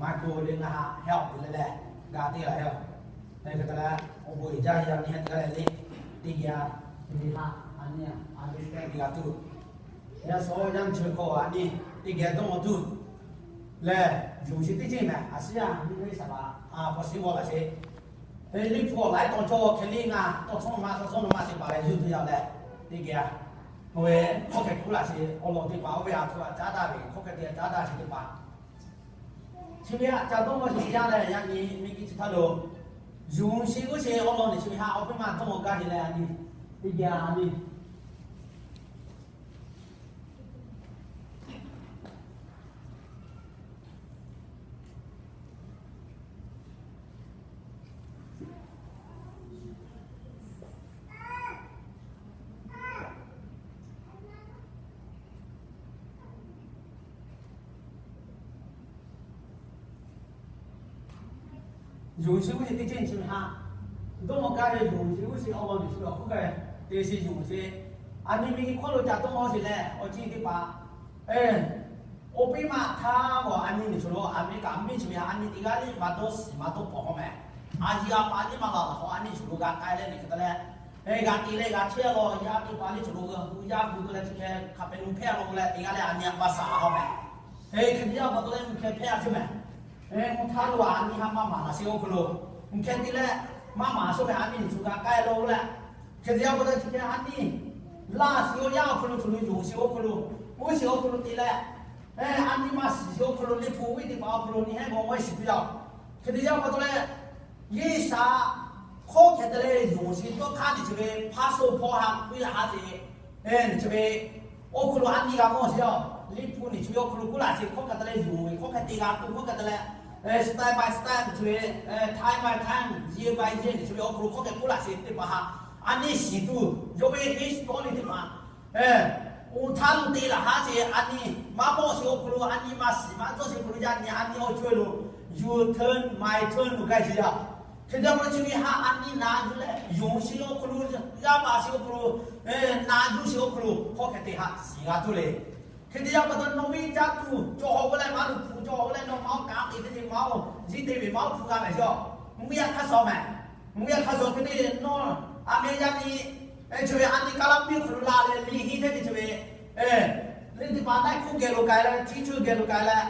Maˇ k'oˆ le, ngaˬ haꞈ heh awˬ piˍ leh leh g'a te la yoˬ. Hk'e te leh, awˬ bon uiˍ jaˇ yaˇ nyi heh te g'a leh le, teˇ geh a, teˇ geh haꞈ a nyi a, a ve teˇ geh g'a tuˬ. Yaˇ shawˉ yaˇ nyi chi ve hk'aw a nyi, teˇ geh dawˇ awˬ tuˬ lehˬ, yonˍ sheˍ teˇ ceuˬ mehˬ, a shu yaˇ nyi ve saˍ laꞈ a hpaw shiˉ g'awˇ laꞈ sheˍ. Liꞈ hpu awˬ laiˉ taw cawˇ hkeh liˇ ngaˬ tawˇ chawˇ ma tawˇ chawˇ ma teˇ hpaˍ leh yuˬ tuˬ yaˇ leh, teˇ geh a, oˇ ve hkawˇ hkeh kuˉ laꞈ sheˍ awˬ lawn teˇ hpaˍ, oˇ ve a htoꞈ a caˉ daꞈ ve hkawˇ hkeh te caˉ daꞈ sheˍ teˇ hpaˍ chi ve haꞈ ca dawˇ maˇ sheˍ yaˇ leh yaˇ nyi miˬ guiˬ chi htaˇ lo, yonˍ sheˍ g'uˇ sheˍ awˬ lawn nyi chi ve haꞈ awˬ hpawˇ maˇ dawˇ awˬ gaˇ heˆ leh a nyi, teˇ geh a nyi. Yonˍ sheˍ g'uˇ sheˍ teˇ ceuˬ nyi chi ve haꞈ dawˇ maˇ gaˇ ve, yonˍ sheˍ g'uˇ sheˍ awˬ lawn nyi chi ve awˬ hk'oˆ kaꞈ te sheˍ yonˍ sheˍ. A nyi miˬ guiˬ hk'oˆ lo ca dawˇ maˇ sheˍ leh awˬ ceuˬ teˇ hpaˍ, awˬ piˇ maˇ htaˇ g'awˬ a nyi nyi shuˍ lo, America miˬ chi ve haꞈ a nyi teˇ g'aˇ liˇ maˇ dawˇ shiˍ maˇ dawˇ pawˍ hawˉ mehˬ. Asia paˍ liˇ maˇ la la hawˉ a nyi shuˍ lo g'a k'ai leh nyi hk'e te leh, g'a te leh g'a chehˇ a law, yaˇ teˇ hpaˍ liˇ shuˍ lo g'a hu yaˇ hu te leh chi hk'e hk'a pehꞈ lu hpehˇ a law leh teˇ g'aˇ leh a nyi a pa shaˍ la hawˉ mehˬ. Hk'e te yaˇ pa taw leh mvuhˇ hkeh hpehˇ a sheˍ mehˬ. Mvuhˇ htaˇ lo a nyi haꞈ maˇ maˍ laꞈ sheˍ awˬ hk'aw lo, mvuhˇ hkeh te leh maˇ maˍ sheˍ mehˬ a nyi nyi shuˍ g'a k'ai law leh, hk'e te yaˇ pa taw chi hk'e a nyi laˇ sheˍ yaˇ awˬ hk'aw lo shuˍ lo yonˍ sheˍ awˬ hk'aw lo, g'uˇ sheˍ awˬ hk'aw lo te leh, a nyi maˇ shiˍ sheˍ awˬ hk'aw lo liꞈ hpu viˉ teˇ hpaˍ awˬ hk'aw lo nyi hehˉ g'awˬ g'awˇ shiˍ tuˬ yaˇ. Hk'e te yaˇ pa taw leh, G'uiˬsha hkawˇ hkeh te leh yonˍ sheˍ dawˇ hk'aˇ nyi chi ve hpaˇ suh hpawˇ haꞈ piˇ laꞈ haˉ sheˍ, nyi chi ve awˬ hk'aw lo a nyi g'a mawˇ sheˍ yaˇ. Liꞈ hpu nyi chi ve awˬ hk'aw lo kuˉ laˇ sheˍ hkawˇ hkeh te leh yonˍ ve hkawˇ hkeh te g'a tuˬ hkawˇ hkeh te leh, step by step nyi chi ve, time by time, year by year nyi chi ve awˬ hk'aw lo hkawˇ hkeh kuˉ laˇ sheˍ teˇ hpaˍ haꞈ a nyi shiˍ tuˬ yawˇ ve history teˇ hpaˍ oˇ htaˇ lo te laꞈ haˉ sheˍ a nyi maˇ mawˇ sheˍ awˬ hk'aw lo a nyi maˇ shiˍ maˇ dawˇ sheˍ awˬ hk'aw lo yaˇ nyi a nyi awˬ ceuˬ lo, your turn, my turn lo gaˇ sheˍ yaˇ. Hk'e te pa taw chi ve haꞈ a nyi na yuˬ leh yonˍ sheˍ awˬ hk'aw lo, g'a maˇ sheˍ awˬ hk'aw lo, na yuˬ sheˍ awˬ hk'aw lo hkawˇ hkeh te haꞈ shiˍ g'a tuˬ le. Hk'e te yaˇ pa taw nawˬ ve caˇ tuˬ cawˬ hawˬ ve leh maˇ luˬ hpu cawˬ hawˬ ve leh nawˬ maˇ kaꞈ te te maˇ-oˬ, ziˇ te ve maˇ-oˬ hpu g'a mehˬ yaˇ. Mvuhˇ yaˇ hk'aˇ suh mehˬ. Mvuhˇ yaˇ hk'aˇ suh hk'e te leh nawˬ a mehˬ yaˇ nyi chi ve a nyi kaˇ laˇ piˇ hk'aw lo la leh liꞈ henˇ chehˇ ve chi ve liꞈ teˇ hpaˍ naˆ hkuˇ geh lo k'ai leh, teacher geh lo k'ai leh,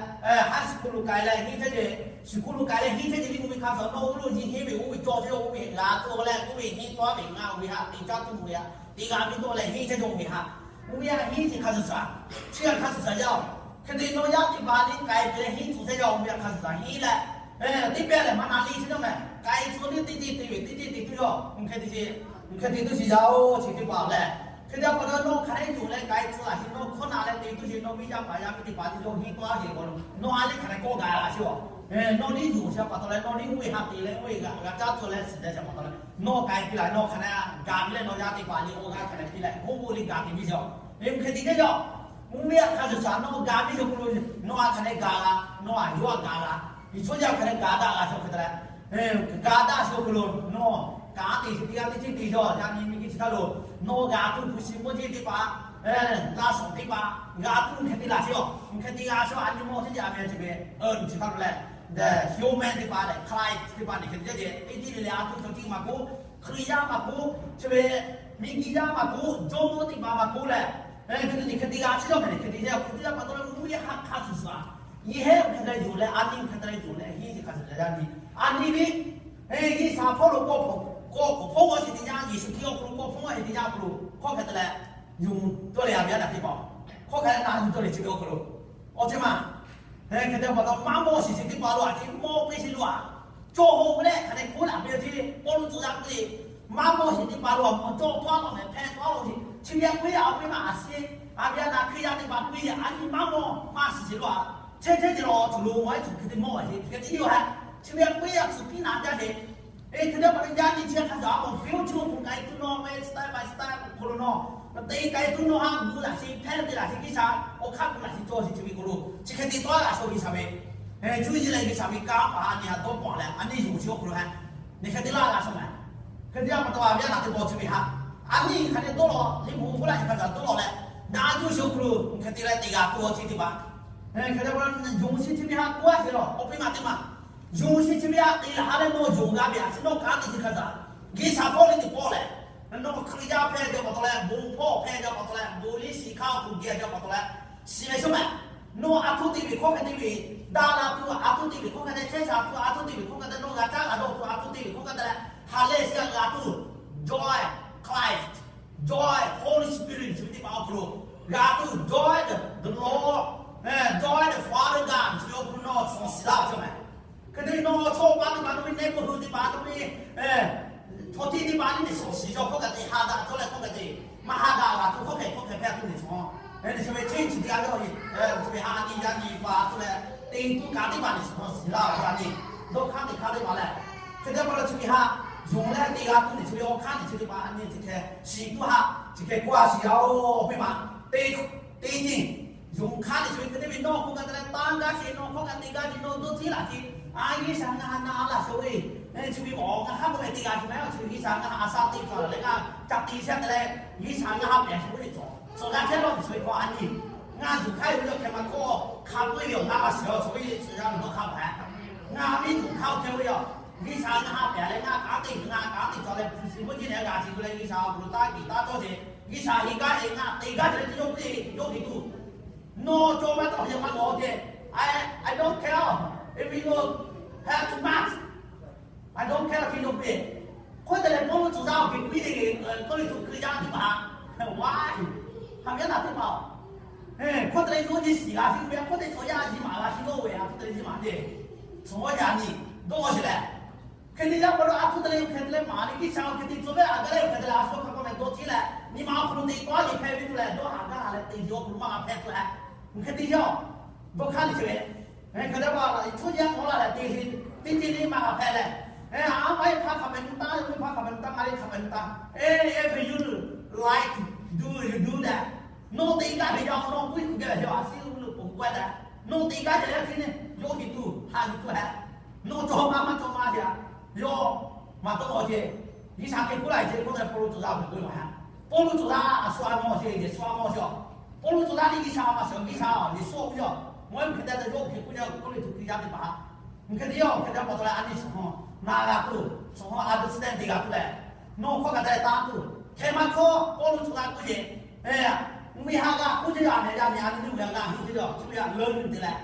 high school lo k'ai leh henˇ chehˇ ve, school lo k'ai leh henˇ chehˇ ve liꞈ mvuhˇ miˬ hk'aˇ suh nawˬ oˇ lo nyi henˇ ve oˇ ve cawˇ ve oˇ ve g'a tuˬ leh oˇ ve henˇ tawˇ ve ngaˬ oˇ ve haꞈ te caˇ tuˬ ve haꞈ te g'a piˇ tawˆ leh henˇ chehˇ ve oˇ ve haꞈ, mvuhˇ yaˇ henˇ chi hk'aˇ suh shaˍ, chi hk'aˇ suh shaˍ yaˇ-oˬ. Hk'e te nawˬ yaˇ teˇ hpaˍ liꞈ k'ai te leh henˇ tuˬ chehˇ yaˇ mvuhˇ yaˇ hk'aˇ suh shaˍ henˇ leh, teˇ pehˇ lehˬ maˇ na liꞈ chi nawˬ mehˬ k'ai tcuh teˇ teˇ te ve teˇ te te tuˬ yaˇ. Hk'e te hk'e te tuˬ shiˍ yaˇ-oˬ chi teˇ hpaˍ lehˬ. Hk'e te pa taw nawˬ hk'aˬ hk'e yonˍ leh k'ai tcuh laꞈ sheˍ nawˬ hkawˇ na leh te tuˬ sheˍ nawˬ ve yaˇ paˍ yaˇ miˇ teˇ hpaˍ liꞈ yawˇ henˇ tawˇ a sheˍ k'o, nawˬ a liꞈ hk'aˬ hk'e kawˆ gaˬ laꞈ sheˍ-oˬ. Nawˬ liꞈ yonˍ sheˍ pa taw leh nawˬ liꞈ oˇ ve haꞈ te leh oˇ ve g'a caˇ tuˬ leh shiˍ leh sheˍ pa taw leh nawˬ k'ai piˇ laꞈ nawˬ hk'aˬ hk'e gaˬ piˇ leh nawˬ yaˇ teˇ hpaˍ liꞈ awˬ g'aˇ hk'aˬ hk'e piˇ leh hoˉ hoˉ liꞈ gaˬ te piˇ sheˍ-oˬ. Hk'e te teˇ yaˇ-oˬ, mvuhˇ miˬ hk'aˇ suh shaˍ nawˬ gaˬ piˇ sheˍ k'o lo, nawˬ a hk'aˬ hk'e gaˬ la, nawˬ a yawˇ a gaˬ la, Liꞈ hpu yaˇ hk'aˬ hk'e gaˬ daꞈ la sheˍ hk'e te leh, gaˬ daꞈ sheˍ k'o lo nawˬ kaꞈ te sheˍ teˇ g'aˇ teˇ ceuˬ te yaˇ yaˇ nyi miˬ guiˬ chi htaˇ lo, nawˬ g'a tuˬ hpu shi mawˇ jeˇ teˇ hpaˍ, laˇ shawˍ teˇ hpaˍ g'a tuˬ hk'e te laꞈ sheˍ-oˬ. Hk'e te g'a sheˍ a nyi mawˇ teˇ yaˇ a meh chi ve, chi htaˇ lo leh, the human teˇ hpaˍ leh Christ teˇ hpaˍ nyi hk'e te yaˇ jeˬ teˇ tiˉ le le a tuˬ chaw tiˉ maˇ k'oˆ, Hkriꞈ yaˇ maˇ k'oˆ, chi ve miˬ guiˬ yaˇ maˇ k'oˆ, jawˇmawˇ teˇ hpaˍ maˇ k'oˆ leh, hk'e te nyi hk'e te g'a sheˍ yaˇ meh hk'e te yaˇ hk'e te yaˇ pa taw leh mvuhˇ miˬ hk'aˇ suh shaˍ, nyi hehˉ hk'e te yonˍ leh a nyi hk'e te yonˍ leh henˇ chi hk'aˇ suh shaˍ yaˇ nyi, a nyi ve, G'uiˬsha hpawˇ lo kawˆ hpawˇ kawˆ hpawˇ g'awˇ sheˍ teˇ yanˇ, Yeˍsuˆ Hkriꞈ awˬ hk'aw lo kawˆ hpawˇ g'awˇ sheˍ teˇ yanˇ awˬ hk'aw lo hkawˇ hk'e te leh yonˍ tawˆ leh a ve yaˇ naˬ teˇ hpaˍ, hkawˇ hk'e te na yuˬ tawˆ leh chi ve awˬ hk'aw lo, awˬ ceuˬ maˇ hk'e te pa taw maˇ mawˇ shiˍ shiˍ teˇ hpaˍ lo a ciˉ mawˇ piˇ sheˍ lo a, cawˇ hoꞈ ve leh hk'aˬ hk'e k'oˆ laꞈ piˇ a ciˉ Pawˇluꞈ tcuh yaˇ k'oˆ le, maˇ mawˇ shiˍ teˇ hpaˍ lo a mawˇ cawˇ tawˆ la meh hpehꞈ tawˆ la sheˍ. Chi ve yaˇ k'oˆ yaˇ awˬ piˇ maˇ a sheˍ, a ve yaˇ naˬ Hkriꞈ yaˇ teˇ hpaˍ k'oˆ yaˇ a nyi maˇ mawˇ maˇ shiˍ shiˍ lo a, chehˇ chehˇ ce la tcuh lo maˇ heˆ tcuh hk'e te mawˇ a sheˍ hk'e te yoˬ ha. Chi ve yaˇ k'oˆ yaˇ tcuh piˇ naˬ jaˇ sheˍ. Hk'e te pa taw yaˇ nyi chi hk'aˇ suh a mawˇ fiˉ oˇ chi oˇ hpu k'ai tuˬ nawˬ ve step by step hk'aw lo nawˬ te k'ai tuˬ nawˬ haꞈ gu laꞈ sheˍ hpehˇ te laꞈ sheˍ G'uiˬsha awˬ hk'aˇ gu laꞈ sheˍ cawˇ sheˍ chi ve k'o lo chi hk'e te tawˆ la sheˍ G'uiˬsha ve, cuˇ yiˍ leh G'uiˬsha ve kanˉ paˍ a nyi a dawˇ paw leh a nyi yonˍ chi awˬ hk'aw lo ha, nyi hk'e te laˇ g'a sheˍ meh. Hk'e te pa taw a ve yaˇ naˬ teˇ hpaˍ chi ve haꞈ a nyi hk'aˬ hk'e dawˇ law, liꞈ hpu k'oˆ laꞈ hk'aˇ suh dawˇ law leh na cuˇ sheˍ awˬ hk'aw lo hk'e te leh te g'a tuˬ awˬ chi teˇ hpaˍ, hk'e te pa yonˍ chi chi ve haꞈ k'oˆ a sheˍ lo awˬ piˇ Aˬ teˇ maˬ, yonˍ sheˍ chi ve aꞈ te laˬ ha leh nawˬ yonˍ g'a ve aꞈ chi nawˬ kanˉ te chi hk'a sha. G'uiˬ sha hpawˇ liˇ teꞈ pawˆ lehˬ, nawˬ Hkriꞈ yaˇ hpehˇ jaw pa taw leh, bon hpawˇ hpehˇ jaw pa taw leh, bon liˇ shiˍ hkaˇ awˬ hk'aw geh jaw pa taw leh, shiˍ ve shawˉ mehˍ. Nawˬ aˬ htoꞈ te ve hkawˇ hk'a te ve, daꞈ la tuˬ aˬ htoꞈ te ve hkawˇ hk'a te, chehˇ sha tuˬ aˬ htoꞈ te ve hkawˇ hk'a te, nawˬ g'a caˉ g'a dawˇ tuˬ aˬ htoꞈ te ve hkawˇ hk'a te leh, ha lehˬ shiˍ g'a tuˬ, joy, Christ, joy, Holy Spirit chi ve teˇ hpaˍ awˬ hk'aw lo g'a tuˬ, joy the Lord, joy the Father God chi ve awˬ hk'aw lo nawˬ shawˍ shiˍ laˇ ve shawˉ mehˍ. Hk'e te nawˬ chaw pa teˇ hpaˍ, nawˬ ve neighborhood teˇ hpaˍ, nawˬ ve chaw teˇ teˇ hpaˍ liˇ ne shawˍ shiˍ jaw hkawˇ hk'a te, ha daꞈ cawˇ leh hkawˇ hk'a te, maˇ ha daꞈ g'a tuˬ hkawˇ hk'e hkawˇ hk'e hpehˇ tuˬ ve chaw, chi ve chi chi teˇ g'aˇ yawˇ ve ha nyi yaˇ nyi pa tuˬ leh, te tuˬ kaꞈ teˇ hpaˍ ne shawˍ shiˍ laˇ ve ha nyi, dawˇ hk'aˇ teˇ hk'aˇ teˇ hpaˍ lehˬ, hk'e te pa taw chi ve ha yonˍ leh te g'a tuˬ ne chi ve awˬ hk'aˇ ne chi teˇ hpaˍ a nyi chi hk'e shiˍ tuˬ ha, chi hk'e k'oˆ a shiˍ yaˇ-oˬ, awˬ piˇ ma te teˇ nyi yonˍ hk'aˇ teꞈ chi ve hk'e te ve nawˬ hkawˇ g'a te leh tanˇ gaˇ sheˍ, nawˬ hkawˇ g'a te gaˇ ve, nawˬ dawˇ htiˉ laꞈ htiˉ, a G'uiˬ sha ngaˬ ha na laˇ shawˍ ve, chi ve awˬ ngaˬ hk'aˇ k'oˆ ve te g'a ve maˇ heˆ. Chi ve G'uiˬ sha ngaˬ ha a shaꞈ teꞈ hk'a leh ngaˬ ca te sheˍ te leh, G'uiˬ sha ngaˬ ha pehˍ shawˍ ve cawˬ cawˬ g'a chehˇ lawˇ ve chi ve hkawˇ a nyi, ngaˬ yuˬ hk'aˇ ve yaˇ hkeh ma hkawˇ hk'a peu-eˬ ve awˬ ngaˬ ma shiˍ-a chaw ve chi g'a ve dawˇ hk'aˇ hpehꞈ. Ngaˬ ve tuˬ hk'aˇ hkeh ve yaˇ, G'uiˬ sha ngaˬ ha pehˍ leh ngaˬ kanˉ te ngaˬ kanˉ te cawˬ leh hpu shi mvuhˇ jiˇ leh g'a chi tuˬ leh G'uiˬ sha awˬ hk'aw lo taˇ kiˬ taˇ cawˇ sheˍ, G'uiˬ sha heˍ gaˇ heˍ ngaˬ te gaˇ sheˍ leh teˇ yawˇ hk'e yawˇ hk'e tuˬ nawˬ cawˬ maˇ cawˬ hk'e maˇ g'awˬ ceh. I, I don't care if you have too much. I don't care if you pay. Hk'oˆ te leh Pawˇluꞈ tcuh yaˇ awˬ hk'e k'oˆ ve, k'oˆ ve tuˬ hkui yaˇ teˇ hpaˍ, why? Haꞈ ve yaˇ naˬ teˇ hpaˍ, hk'oˆ te leh yawˇ nyi shiˍ g'a shiˍ ve, hk'oˆ te chaw yaˇ nyi maˍ g'a shiˍ yawˇ ve, a htoꞈ te leh nyi maˍ le. Chaw yaˇ nyi dawˇ sheˍ leh, hk'e te yaˇ pa taw a htoꞈ te leh hk'e te leh maˍ le, G'uiˬ sha awˬ hk'e te cawˬ ve a gaˇ leh hk'e te leh a shu hk'a k'awꞈ meh dawˇ cheˇ leh, nyi ma awˬ hk'aw lo te tawˇ a yeˬ hpehꞈ ve tuˬ leh dawˇ haˍ gaˇ leh te yawˇ awˬ hk'aw lo maˇ g'a hpehꞈ tuˬ leh, hk'e te yaˇ dawˇ hk'aˇ le chi ve, hk'e te pa taw chaw yaˇ k'awꞈ la leh te sheˍ, teˇ ceuˬ le maˇ g'a hpehꞈ leh, a maˇ heˆ hk'a hk'a pehꞈ nu taˇ, yaˇ ve hk'a hk'a pehꞈ nu taˇ, ngaˬ le hk'a pehꞈ nu taˇ, if you like do you do that. Nawˬ te gaˇ ve yaˇ, nawˬ puiˉ kuˬ gaˇ ve yaˇ, a shu lo poˬ k'oˆ a tehꞈ, nawˬ te gaˇ ve yaˇ hk'e ne yawˇ hk'e tuˬ ha yuˬ tuˬ hehꞈ. Nawˬ cawˬ maˇ maˇ cawˬ maˇ te a, yawˇ maˇ tawˆ lawˬ ceh. G'uiˬ sha hk'e k'oˆ la ceh k'oˆ leh Pawˇluꞈ tcuh yaˇ ve k'oˆ ve maˇ heˆ. Pawˇluꞈ tcuh yaˇ a shu a mawˬ ceh, Yeˍsuˆ a mawˬ ceh. Pawˇluꞈ tcuh yaˇ le G'uiˬ sha maˇ shiˍ, G'uiˬ sha Yeˍsuˆ k'oˆ ve, mawˇ hk'e te te yawˇ hk'e k'oˆ leh k'oˆ ve tuˬ hkui yaˇ teˇ hpaˍ, hk'e te yaˇ hk'e te pa taw leh a nyi suhˍ hawˬ na g'a tuˬ, suhˍ hawˬ a dawˇ suhˍ te te g'a tuˬ leh, nawˬ hkawˇ kaꞈ te leh tanˇ tuˬ hk'e maˇ hkawˇ Pawˇluꞈ tcuh yaˇ k'oˆ ve, mvuhˇ miˬ ha g'a k'oˆ ce a meh yaˇ nyi a nyi nyi g'a g'a hiˆ ce yaˇ chi ve yaˇ leuˉ nyi te leh,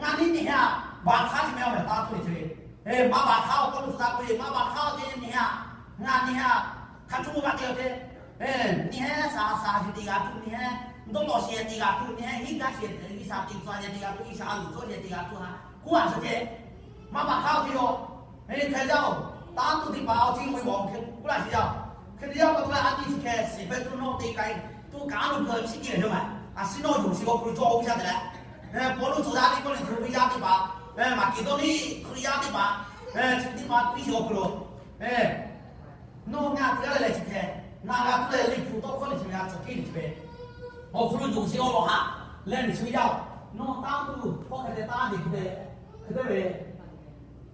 ngaˬ nyi nyi ha baˬ hk'aˇ chi meh a meh tanˇ tuˬ le ce. Maˇ baˬ hk'aˇ awˬ Pawˇluꞈ tcuh yaˇ k'oˆ ve, maˇ baˬ hk'aˇ awˬ ce nyi ha, ngaˬ nyi ha hk'a tuˬ g'a te a ce. Nyi ha shaˍ shaˍ sheˍ te g'a tuˬ, nyi ha dawˇ lawˬ sheˍ te g'a tuˬ, nyi ha hiˆ gaˇ sheˍ, G'uiˬ sha te tcuh yaˇ te g'a tuˬ, G'uiˬ sha a luˬ cawˇ sheˍ te g'a tuˬ ha k'oˆ a shu ce. Maˇ baˬ hk'aˇ awˬ ce yaˇ, hk'e yaˇ-oˬ, tanˇ tuˬ teˇ hpaˍ awˬ ce ve g'awˬ hk'e k'oˆ laˇ sheˍ yaˇ. Hk'e te yaˇ pa taw leh a nyi chi hk'e shiˍ hpehꞈ tuˬ nawˬ te k'ai tuˬ kaꞈ a lo geuˬ chi k'ai ve yoˬ meh. A shu nawˬ yonˍ sheˍ awˬ hk'aw lo cawˬ ve yaˇ te leh, Pawˇluꞈ tcuh yaˇ le k'oˆ le tuˬ ve yaˇ teˇ hpaˍ, Maˍkeˍdawˇniˆ Hkriꞈ yaˇ teˇ hpaˍ, chi teˇ hpaˍ k'oˆ sheˍ awˬ hk'aw lo nawˬ ngaˬ teˇ g'aˇ leh leh chi hk'e na g'a tuˬ leh Liꞈ hpu tawˇ hkawˇ liꞈ chi ve a tcuh kiˇ liꞈ chi ve awˬ hk'aw lo yonˍ sheˍ awˬ lawn haꞈ leh liꞈ chi ve yaˇ-oˬ, nawˬ tanˇ tuˬ hkawˇ hk'e te tanˇ ve hk'e te, hk'e te ve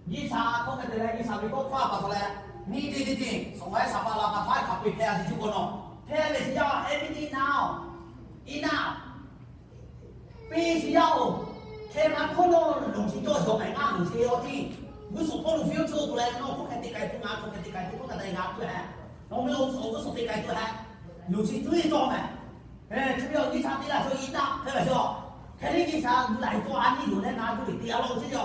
G'uiˬ sha hkawˇ hk'e te leh G'uiˬ sha ve tawˇ hkawˇ a pa taw leh, nyi te te te, suhˍ g'aˇ shaˍ pa la pa htaˇ hk'a peu-eˬ hpehꞈ a sheˍ cuˇ k'o nawˬ hpehꞈ ve sheˍ yaˇ, everything now, enough. Piˇ sheˍ yaˇ-oˬ, hk'e maˇ hkawˇ nawˬ lonˍ chi cawˇ sheˍ awˬ mehˍ ngaˬ lonˍ chi awˬ tiˉ, g'uˇ suhˍ hpawˇ lo future tuˬ leh nawˬ hkawˇ hk'e te k'ai tuˬ ngaˬ hkawˇ hk'e te k'ai tuˬ hkawˇ hk'e te ngaˬ tuˬ hehꞈ, nawˬ ve awˬ suhˍ g'uˇ suhˍ te k'ai tuˬ hehꞈ, lonˍ chi cuˇ yiˍ cawˇ mehˍ. Chi ve awˬ G'uiˬ sha te laˇ sha iˉ naˆ hpehꞈ la sheˍ a. Hk'e te G'uiˬ sha gu laˬ heˍ cawˇ a nyi yoˬ leh na gu ve te a lo chi a.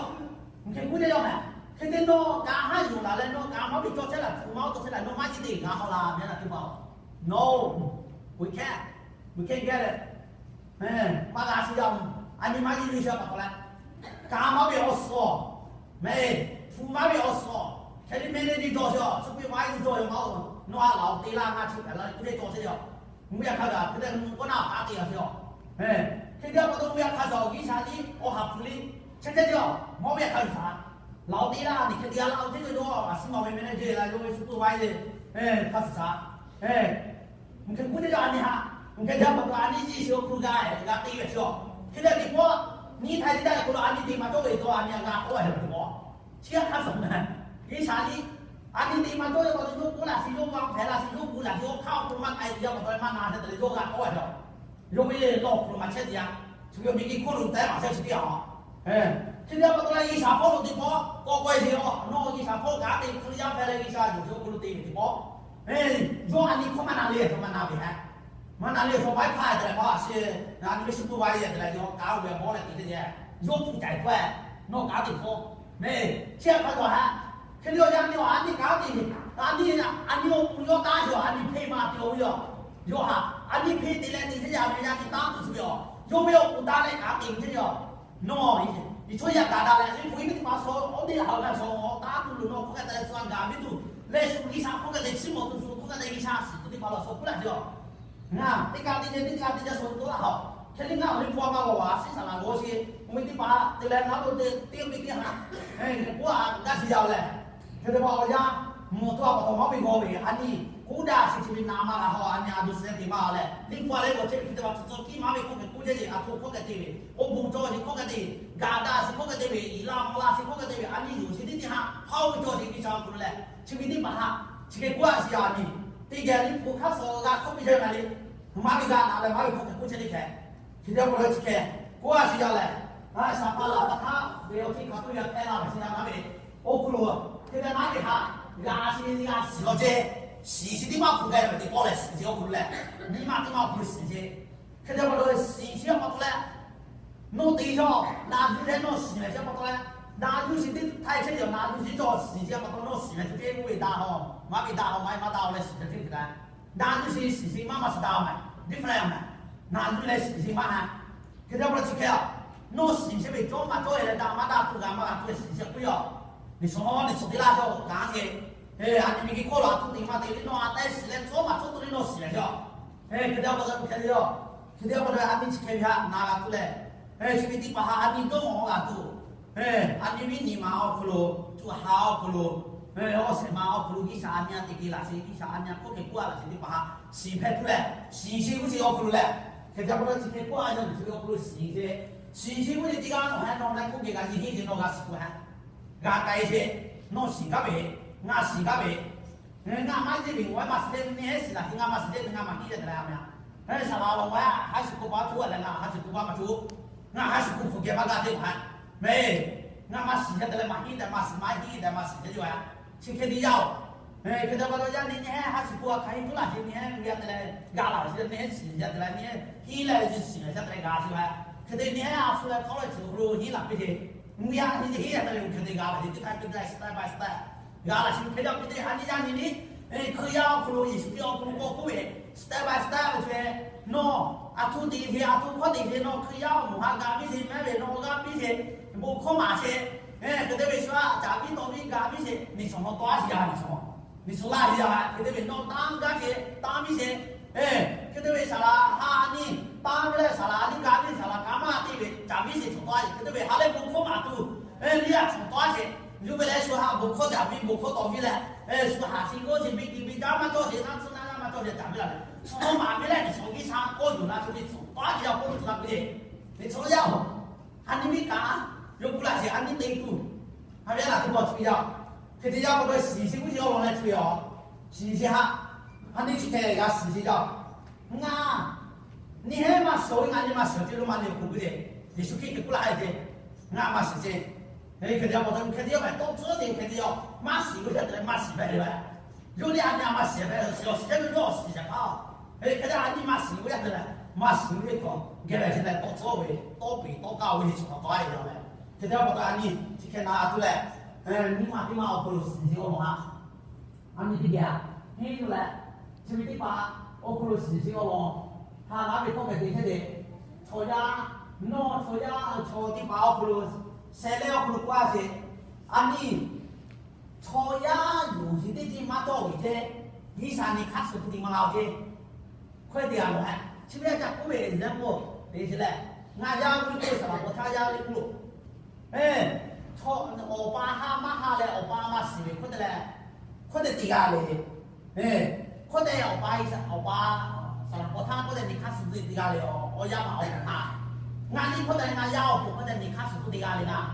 Hk'e k'oˆ te yaˇ mehˍ. Hk'e te nawˬ kaꞈ haˉ yoˬ laˬ leh nawˬ kaꞈ maˇ ve cawˇ chehˇ laˬ, hpu maˇ cawˇ chehˇ laˬ, nawˬ maˇ ci te g'a haw la mehˍ laˬ teˇ hpaˍ-oˬ. No, we can't, we can't get it. Maˇ g'a shiˍ yaˇ-oˬ, a nyi maˇ nyi ve sha pa taw leh, kaꞈ maˇ ve awˬ suhˍ mehˍ, hpu maˇ ve awˬ suhˍ, hk'e te mehˍ leh nyi dawˬ sheˍ a, chi hk'e maˇ nyi dawˬ yaˇ maˇ-oˬ, nawˬ a laˬ-oˬ te laˇ ngaˬ chi hpehꞈ la k'oˆ te cawˇ sheˍ a. Mvuhˇ yaˇ hk'a gaˬ hk'e te mvuhˇ k'oˆ naˇ taˍ te g'a sheˍ a. Hk'e te pa taw mvuhˇ yaˇ hk'a shuˍ G'uiˬ sha nyi awˬ ha hpu le chehˇ chehˇ a, mvuhˇ yaˇ hk'a shuˍ shaˍ laˬ-oˬ te laˇ, nyi hk'e te a laˇ-oˬ ce, yawˇ a shu nawˬ ve mehˍ leh jeˬ la yawˇ ve shu k'oˆ vaˇ yeˬ hk'a shuˍ shaˍ. Hk'e k'oˆ te yaˇ a nyi haꞈ, hk'e te pa taw a nyi nyi shiˍ awˬ hpu g'a g'a te ve chi a. Hk'e te teˇ pawˆ nyi htaiˍ te taˇ hk'aw lo a nyi te maˇ cawˇ ve taw a nyi g'a k'oˆ a hk'e te pawˆ chi a hk'a shuˍ mehˍ. G'uiˬ sha nyi a nyi te maˇ cawˇ ve pa taw yawˇ k'oˆ laˇ shiˍ, yawˇ g'a hpehꞈ laˇ shiˍ, yawˇ gu laˇ shiˍ, yawˇ hk'aˇ awˬ hk'aw lo maˇ k'ai te yaˇ pa taw maˇ na htaˇ te leh yawˇ g'a k'oˆ a hk'e, yawˇ ve lawˬ hk'aw lo maˇ chehˇ te yaˇ, shu ve awˬ miˬ guiˬ hk'oˆ lo taˍ maˇ chehˇ chi teˇ a. Hk'e te pa taw leh G'uiˬsha hpawˇ lo teˇ pawˆ k'awꞈ k'awehˇ ve, nawˬ G'uiˬsha hpawˇ kaꞈ te, Hkriꞈ yaˇ hpehꞈ leh G'uiˬsha yonˍ ve awˬ hk'aw lo te ve teˇ pawˆ, yawˇ a nyi hkawˇ maˇ na le, hkawˇ maˇ na ve hehꞈ, maˇ na le. Chaw maˇ hpaˇ te leh maˇ a sheˍ, na nyi ve shu pui va e te leh yawˇ kaꞈ ve a bawˇ leh te te, yawˇ hpu caiˍ hkawehˇ, nawˬ kaꞈ te hpawˇ, mehˬ chi hk'a gaˬ hehꞈ. Hk'e te yaˇ nyi a nyi kaꞈ te, a nyi, a nyi awˬ pon yawˇ taˇ yaw, a nyi hpeˇ maˇ te ve yoˬ. Yawˇ htaꞈ a nyi hpeˇ te leh te te yaˇ ve yaˇ nyi taˇ tuˬ ve yoˬ. Yawˇ ve awˬ pon taˇ leh kaꞈ te ve yoˬ. Nawˬ yiˬ chaw yaˇ gaˬ daꞈ leh liꞈ hpu iˉ ve teˇ hpaˍ shaw, awˬ teˇ hpaˍ g'a shaw, taˇ tuˬ loˬ nawˬ hk'oˆ kaꞈ te leh shu g'a gaˬ ve tuˬ leh shu G'uiˬsha hk'oˆ kaꞈ te, chiˇ mawˬ tuˬ shu hk'oˆ kaꞈ te, G'uiˬsha shiˍ tuˬ teˇ hpaˍ law shaw k'oˆ laˇ ve yoˬ. Ngaˬ teˇ kaꞈ te leh teˇ kaꞈ te leh shaw tuˬ tawˆ la haꞈ. Hk'e te ngaˬ awˬ liꞈ hpu a ma g'awˬ a shiˉ saˍ laꞈ g'awˬ sheˍ, awˬ viˉ teˇ hpaˍ te leh naˉ lo te teˇ ve teˇ ha, k'oˆ a gaˇ shiˍ yaˇ leh, hk'e te pa awˬ yanˇ mawˬ tuˬ a pa taw maˇ ve g'awˬ ve a nyi, k'oˆ daꞈ shiˍ chi ve naˍ ma g'a haw a nyi a duˬ suhˍ te maˇ leh liꞈ hpu a leh g'awˬ chehˇ ve hk'e te pa tcuh tcuh kiˇ maˇ ve hk'oˆ hk'e k'oˆ chehˇ ve, a htoꞈ hk'oˆ kaꞈ te ve, awˬ bon cawˬ shiˍ hk'oˆ kaꞈ te, gaˬ daꞈ shiˍ hk'oˆ kaꞈ te ve, iˍ la maw la shiˍ hk'oˆ kaꞈ te ve a nyi yoˬ shiˍ teˇ teˇ ha hpaˇ ve cawˬ shiˍ G'uiˬsha awˬ hk'aw lo leh, chi ve teˇ hpaˍ ha, chi hk'e k'oˆ a shiˍ yaˇ a nyi, teˇ geh liꞈ hpu hk'aˇ suh g'a hk'oˆ piˇ chehˇ ve a le, maˇ ve g'a naˍ leh maˇ ve hk'oˆ hk'e k'oˆ chehˇ teˇ hkeh, hk'e te pa taw chi hkeh k'oˆ a shiˍ yaˇ leh, G'uiˬsha hpaˇ laˬ hk'aˇ ve awˬ ceuˬ hk'a peu yaˇ hpehˇ la ve shiˍ yaˇ maˇ ve, awˬ hk'aw lo hk'e te maˇ ve ha, g'a shiˍ g'a shiˍ law ceh, shiˍ shiˍ teˇ maˇ hpu gaˇ ve teˇ pawˆ leh shiˍ shiˍ awˬ hk'aw lo leh, nyi ma teˇ maˇ hpu shiˍ shiˍ. Hk'e te pa taw shiˍ shiˍ pa taw leh, nawˬ te chaw naˍ yuˬ leh nawˬ shiˍ leh chi pa taw leh, naˍ yuˬ shiˍ teˇ htaiˇ chehˇ ve yoˬ. Naˍ yuˬ shiˍ chaw shiˍ shiˍ pa taw nawˬ shiˍ leh chi teˇ g'oˇ ve daꞈ haw, maˇ ve daꞈ haw, maˇ maˇ daꞈ haw leh shiˍ leh teˇ hk'e daꞈ. Naˍ yuˬ shiˍ shiˍ shiˍ maˇ maˇ shiˍ daꞈ haw mehˬ, different mehˬ. Naˍ yuˬ leh shiˍ shiˍ maˇ ha. Hk'e te pa taw chi hkeh a, nawˬ shiˍ shiˍ ve cawˇ maˇ cawˇ e leh daꞈ maˇ daꞈ tuˬ g'a maˇ g'a tuˬ leh shiˍ shiˍ k'oˆ yoˬ. Liꞈ shawˍ liꞈ shawˍ teˇ laˇ cawˬ kaꞈ a nyi, a nyi miˬ guiˬ hkawˇ lo a tuˬ te maˇ te ve nawˬ a tehꞈ shiˍ leh cawˇ maˇ cawˇ tuˬ le nawˬ shiˍ leh yoˬ. Hk'e te pa taw hk'e te yoˬ. Hk'e te pa taw a nyi chi hkeh ve ha na g'a tuˬ leh, chi ve teˇ hpaˍ ha a nyi dawˇ mawˬ g'a tuˬ, a nyi viˉ nyi ma awˬ hk'aw lo, tuꞈ ha awˬ hk'aw lo, awˬ shehˍ ma awˬ hk'aw lo G'uiˬsha a nyi a te ke laꞈ sheˍ, G'uiˬsha a nyi a hk'oˆ hk'e k'oˆ a laꞈ sheˍ teˇ hpaˍ ha shiˍ hpehꞈ tuˬ leh, shiˍ shiˍ g'uˇ shiˍ awˬ hk'aw lo leh, hk'e te pa taw chi hk'e k'oˆ a yaˇ nyi chi ve awˬ hk'aw lo shiˍ shiˍ, shiˍ shiˍ g'uˇ shiˍ teˇ g'aˇ nawˬ ha nawˬ na hk'oˆ geh g'a nyi hiˉ ve nawˬ g'a shiˍ k'o ha, g'a k'ai sheˍ, nawˬ shiˍ gaˇ ve, ngaˬ shiˍ gaˇ ve, ngaˬ maˇ yeˇ ve g'awˬ maˇ shiˍ le, neˇ heˉ shiˍ laˬ te ngaˬ maˇ shiˍ le, ngaˬ maˇ hiˉ leh te la mehˬ. Hehˉ saˍ laꞈ law g'a ha shiˍ k'oˆ pa tuˬ a leh ngaˬ ha shiˍ k'oˆ pa maˇ tuˬ, ngaˬ ha shiˍ k'oˆ hpu geh maˇ g'a te maˇ mehˬ. Ngaˬ maˇ shiˍ leh te leh maˇ hiˉ tehꞈ maˇ shiˍ, maˇ hiˉ tehꞈ maˇ shiˍ te yoˬ a. Chi hk'e te yaˇ oˬ. Hk'e te pa taw yaˇ nyi neˇ heˉ ha shiˍ k'oˆ a hk'aˬ hk'e tuˬ laˇ sheˍ, neˇ heˉ g'a laˬ sheˍ, neˇ heˉ shiˍ yaˇ te leh neˇ heˉ hiˉ leh shiˍ yaˇ te leh g'a sheˍ a. Hk'e te neˇ heˉ a shu leh hk'aw leh chi awˬ hk'aw lo hiˉ laˬ piˇ te, ngaˬ yaˇ nyi hiˉ yaˇ te leh hk'e te g'a laˬ sheˍ teˇ hk'aˇ hk'e te step by step g'a laˬ sheˍ. Hk'e te pa taw te a nyi yaˇ nyi ni, Hkriꞈ yaˇ awˬ hk'aw lo Yeˍsuˆ Hkriꞈ awˬ hk'aw lo k'awꞈ k'oˆ ve, step by step ve ce, nawˬ a htoꞈ te ve, a htoꞈ hkawˇ te ve, nawˬ Hkriꞈ yaˇ awˬ moˍ ha ga piˇ sheˍ, maˇ ve nawˬ g'a piˇ sheˍ, bon hkawˇ maˍ sheˍ, hk'e te ve shu a caˍ piˇ tawˍ piˇ ga piˇ sheˍ, neˇ shawˍ nawˬ tawˇ a sheˍ yaˇ, neˇ shawˍ, neˇ shawˍ laˇ sheˍ yaˇ, hk'e te ve nawˬ tanˇ gaˇ sheˍ, tanˇ piˇ sheˍ, hk'e te ve saˍ laꞈ ha nyi tanˇ ve leh saˍ laꞈ a nyi ga piˇ, saˍ laꞈ kaꞈ maˇ te ve caˍ piˇ sheˍ, shawˍ tawˇ a sheˍ, hk'e te ve ha lehˬ bon hkawˇ maˍ tuˬ, liˇ a shawˍ tawˇ a sheˍ, yuˬ ve lehˬ shu ha bon hkawˇ caˍ piˇ, bon hkawˇ tawˍ piˇ leh, shu haˍ shiˍ g'awˇ sheˍ, biˇ tiꞈ biˇ caˇ maˇ cawˇ sheˍ, naˇ tsuhˇ naˇ yaˇ maˇ cawˇ sheˍ caˍ piˇ la ve, shawˍ nawˉ maˍ piˇ leh neˇ shawˍ G'uiˬsha k'awˇ yuˬ la tuˬ ve shawˍ tawˇ a sheˍ yaˇ awˬ hk'aw lo tuˬ la piˇ le. Neˇ shawˍ yaˇ oˬ, a nyi viˉ kaꞈ yawˇ k'oˆ laˇ sheˍ, a nyi te tuˬ, a ve laˬ tuˬ bawˬ chi ve yaˇ, hk'e te yaˇ pa taw shiˍ shiˍ g'uˇ shiˍ awˬ lawn leh chi ve yoˬ. Shiˍ shiˍ haꞈ, a nyi chi hk'e g'a shiˍ shiˍ yaˇ, ngaˬ neˇ heˉ maˇ shiˍ ve, ngaˬ nyi maˇ shiˍ ce lo maˇ le awˬ hk'oˆ gu le. Yeˍsuˆ Hkriꞈ hk'e k'oˆ laˇ e ce, ngaˬ maˇ shiˍ ce. Hk'e te yaˇ pa taw hk'e te yaˇ maˇ tawˇ tcuhˉ te, hk'e te yaˇ maˇ shiˍ ve hk'e te leh maˇ shiˍ hpehꞈ le ve. Yawˇ le a nyi a maˇ shiˍ hpehꞈ, shiˍ shiˍ hpehꞈ ve yawˇ shiˍ hpehꞈ hpaˇ. Hk'e te a nyi maˇ shiˍ ve hk'e te leh maˇ shiˍ ve hk'e geh leh chi leh tawˇ tcuhˉ ve, tawˇ peˍ tawˇ kaˇ ve le chi hk'awꞈ tawˆ a e yaˇ leh, hk'e te yaˇ pa taw a nyi chi hk'e na tuˬ leh, nyi ma teˇ maˇ awˬ hk'aw lo shiˍ shiˍ awˬ lawn haꞈ. A nyi teˇ geh a, henˇ yuˬ leh, chi ve teˇ hpaˍ awˬ hk'aw lo shiˍ shiˍ awˬ lawn haꞈ laˇ ve tawˇ hkeh te chehˇ ve, chaw yaˇ, nawˬ chaw yaˇ chaw teˇ hpaˍ awˬ hk'aw lo sheh leh awˬ hk'aw lo k'oˆ a sheˍ. A nyi, chaw yaˇ yonˍ sheˍ teˇ ceuˬ maˇ cawˇ ve ce, G'uiˬsha nyi hk'aˇ suh hpu te maˇ g'a ce. Hkawehˇ te a lawˬ hehꞈ, chi ve a ca k'oˆ ve leh k'o, te sheˍ leh, ngaˬ yaˇ ve k'oˆ ve saˍ laꞈ paw htaˇ yaˇ ve k'oˆ lo, chaw, awˬ pa haˆ maˇ haˆ leh awˬ pa maˇ shiˍ ve hkawˇ te leh, hkawˇ te te g'a le. Hkawˇ te awˬ pa, awˬ pa, saˍ laꞈ paw htaˇ hkawˇ te nyi hk'aˇ suh te te g'a le. Awˬ yaˇ maˇ awˬ pa, ngaˬ nyi hkawˇ te ngaˬ yaˇ awˬ pa hkawˇ te nyi hk'aˇ suh hkawˇ te g'a le naˇ.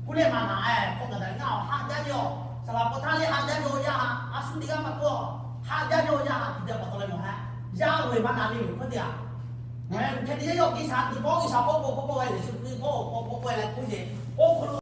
Kuˇ leh maˇ naꞈ e hkawˇ kaꞈ te ngaˬ awˬ haˆ jaˇ ve yoˬ. Saˍ laꞈ paw htaˇ le haˆ jaˇ ve awˬ yaˇ haˆ a shu teˇ g'aˇ maˇ k'oˆ, haˆ jaˇ ve awˬ yaˇ haˆ hk'e te pa taw leh mawˬ hehꞈ, yaˇ oˬ ve maˇ na ve ve hkawˇ te a. Hk'e te yaˇ yawˇ G'uiˬsha nyi paw, G'uiˬsha paw paw paw paw leh Yeˍsuˆ Hkriꞈ paw paw paw paw leh k'oˆ ve, awˬ hk'aw lo